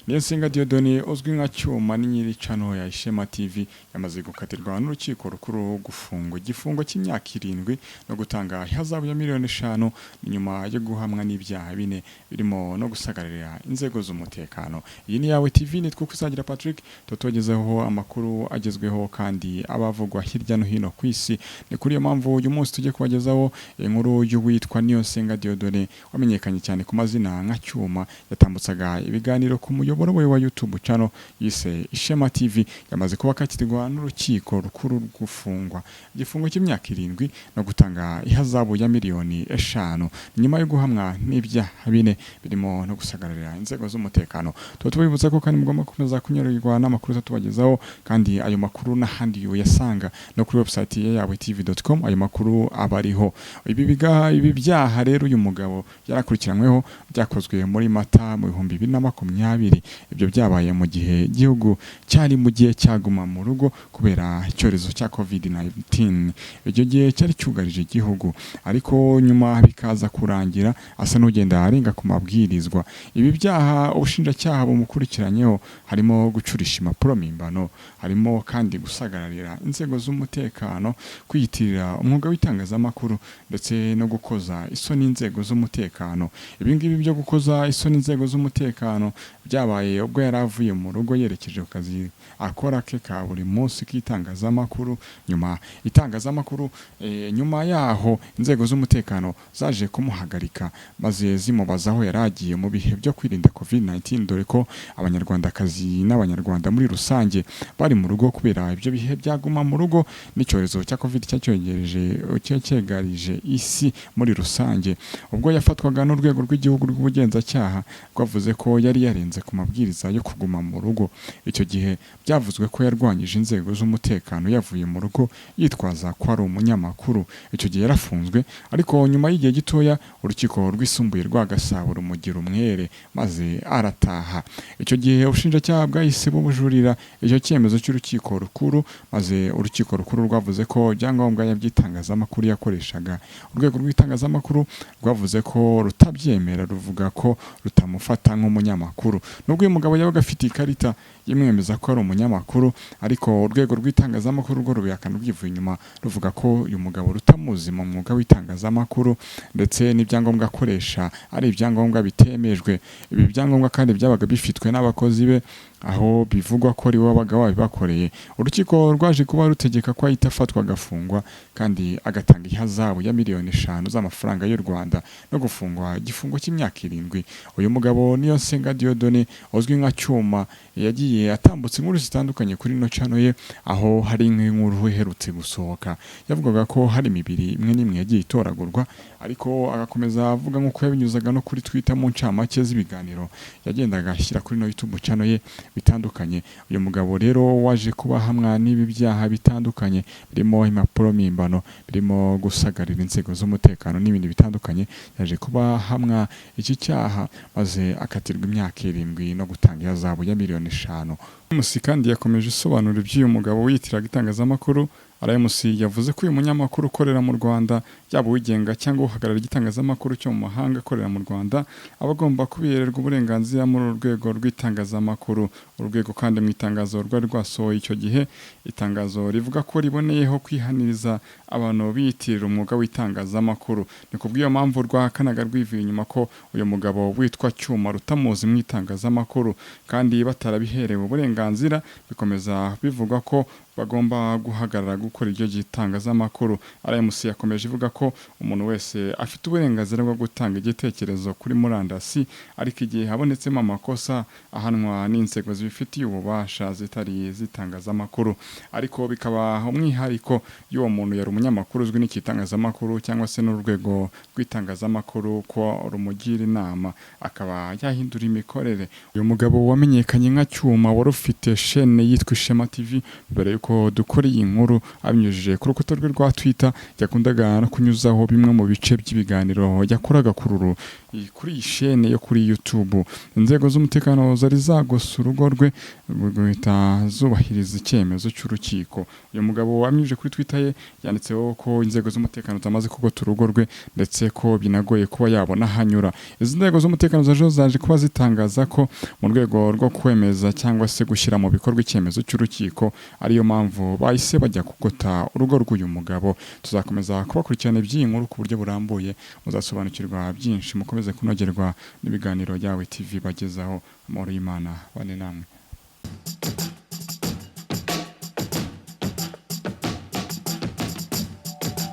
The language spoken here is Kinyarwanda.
Niyonsenga Dieudonné uzwi nka Cyuma ni nyiri channel ya Ishema TV yamaze gukatirwa n'urukiko rukuru gufungwa igifungo cy'imyaka 7 no gutanga ihazabu ya miliyoni 5 nyuma yo guhamwa n'ibyaha 4 birimo no gusagarira inzego z'umutekano. Iyi ni Yawe TV, nitwa Kuzagira Patrick, tutogezeho amakuru agezweho kandi abavugwa hirya no hino ku isi. Ni kuri iyo mpamvu uyu munsi tujye kubagezaho inkuru y'uwitwa Niyonsenga Dieudonné wamenyekanye cyane ku mazina nka Cyuma, yatambutsaga ibiganiro ku muyoboro we wa YouTube channel yise Ishema TV. Yamaze kuba akatirwa n'urukiko rukuru gufungwa igifungo cy'imyaka 7 no gutanga ihazabu ya miliyoni 5 nyuma yo guhamwa n'ibyaha 4 birimo no gusagarira inzego z'umutekano. Tuba tubibutsa ko kandi mugomba gukomeza kunyurwa n'amakuru tubagezaho, kandi ayo makuru n'ahandi uyasanga no kuri website ya yawetv.com, ayo makuru aba ariho. Ibi byaha rero uyu mugabo yarakurikiranyweho byakozwe muri Mata mu 2020. Ibyo byabaye mu gihe igihugu cyari mu gihe cyaguma mu rugo kubera icyorezo cya COVID-19. Icyo gihe cyari cyugarije igihugu, ariko nyuma bikaza kurangira asa n'ugenda arenga ku mabwirizwa. Ibi byaha ubushinjacyaha bumukurikiranyeho harimo gucurisha impapuro mpimbano, harimo kandi gusagararira inzego z'umutekano, kwiyitirira umwuga w'itangazamakuru ndetse no gukoza isoni inzego z'umutekano. Ibi ngibi byo gukoza isoni inzego z'umutekano byabaye ubwo yari avuye mu rugo yerekeje ku kazi akora ke ka buri munsi k'itangazamakuru. Nyuma itangazamakuru nyuma yaho inzego z'umutekano zaje kumuhagarika maze zimubaza aho yari agiye mu bihe byo kwirinda COVID-19, dore ko abanyarwandakazi n'abanyarwanda muri rusange bari mu rugo kubera ibyo bihe byaguma mu rugo n'icyorezo cya COVID cyakegarije isi muri rusange. Ubwo yafatwaga n'urwego rw'igihugu rw'ubugenzacyaha rwavuze ko yari yarenze ku mabwiriza yo kuguma mu rugo. Icyo gihe byavuzwe ko yarwanyije inzego z'umutekano yavuye mu rugo yitwaza ko ari umunyamakuru. Icyo gihe yarafunzwe, ariko nyuma y'igihe gitoya urukiko rwisumbuye rwa Gasabo rumugira umwere maze arataha. Icyo gihe ubushinjacyaha bwahise bubujurira icyo cyemezo cy'urukiko rukuru, maze urukiko rukuru rwavuze ko ibyangombwa by'itangazamakuru yakoreshaga. Urwego rw'itangazamakuru rwavuze ko rutabyemera, ruvuga ko rutamufata nk'umunyamakuru. Nubwo uyu mugabo yabaga afite ikarita yimwemeza ko ari umunyamakuru, ariko urwego rw'itangazamakuru rwo rubihakana rwivuye inyuma, ruvuga ko uyu mugabo rutamuzi mu mwuga w'itangazamakuru ndetse n'ibyangombwa akoresha ari ibyangombwa bitemejwe. Ibi byangombwa kandi byabaga bifitwe n'abakozi be, aho bivugwa ko ari we wabaga wabibakoreye. Urukiko rwaje kuba rutegeka ko ahita afatwa agafungwa kandi agatanga ihazabu ya miliyoni 5 z'amafaranga y'u Rwanda no gufungwa igifungo cy'imyaka 7. Uyu mugabo Niyonsenga Dieudonné uzwi nka Cyuma yagiye atambutse inkuru zitandukanye kuri ino channel ye, aho hari nk'inkuru iherutse gusohoka yavugaga ko hari imibiri imwe n'imwe yagiye itoragurwa, ariko agakomeza avuga nk'uko yabinyuzaga no kuri Twitter mu ncamake z'ibiganiro yagendaga ashyira kuri ino YouTube channel ye bitandukanye. Uyu mugabo rero waje kuba hamwa n'ibi byaha bitandukanye birimo impapuro mpimbano, birimo gusagarira inzego z'umutekano n'ibindi bitandukanye, yaje kuba hamwa iki cyaha maze akatirwa imyaka 7 no gutanga ihazabu ya miliyoni 5. RMC kandi yakomeje isobanura iby'uyu mugabo wiyitiraga itangazamakuru. RMC yavuze ko uyu munyamakuru ukorera mu Rwanda, yaba uwigenga cyangwa uhagarariye igitangazamakuru cyo mu mahanga akorera mu Rwanda, aba agomba kubihererwa uburenganzira muri uru rwego rw'itangazamakuru. Urwego kandi mu itangazo rwari rwasohoye icyo gihe, itangazo rivuga ko riboneyeho kwihaniriza abantu biyitirira umwuga w'itangazamakuru. Ni kubw'iyo mpamvu rwahakanaga rwivuye inyuma ko uyu mugabo witwa Cyuma rutamuzi mu itangazamakuru kandi batarabiherewe uburenganzira. Bikomeza bivugwa ko bagomba guhagarara gukora iryo gitangazamakuru. RMC yakomeje ivuga ko umuntu wese afite uburenganzira bwo gutanga igitekerezo kuri murandasi, ariko igihe habonetsemo amakosa ahanwa n'inzego zibifitiye ububasha zitari z'itangazamakuru, ariko bikaba umwihariko y'uwo muntu yari umunyamakuru uzwi n'ikitangazamakuru cyangwa se n'urwego rw'itangazamakuru ko rumugira inama akaba yahindura imikorere. Uyu mugabo wamenyekanye nka Cyuma wari ufite chaîne yitwa Ishema TV mbere yuko y'uko dukora iyi nkuru, abinyujije ku rukuta rwe rwa Twitter yakundaga no kunyuzaho bimwe mu bice by'ibiganiro yakoraga kuri iyi shene yo kuri YouTube. Inzego z'umutekano zari zagose urugo rwe guhita zubahiriza icyemezo cy'urukiko. Uyu mugabo abinyujije kuri Twitter ye yanditseho ko inzego z'umutekano zamaze kugota urugo rwe, ndetse ko binagoye kuba yabona ahanyura. Izi nzego z'umutekano zaje kuba zitangaza ko mu rwego rwo kwemeza cyangwa se gushyira mu bikorwa icyemezo cy'urukiko, ariyo mpamvu bahise bajya kugota urugo rw'uyu mugabo. Tuzakomeza kubakurikirana iby'iyi nkuru ku buryo burambuye, muzasobanukirwa byinshi, mukomeze kunogerwa n'ibiganiro Yawe TV bagezaho. Amahoro y'Imana bane namwe.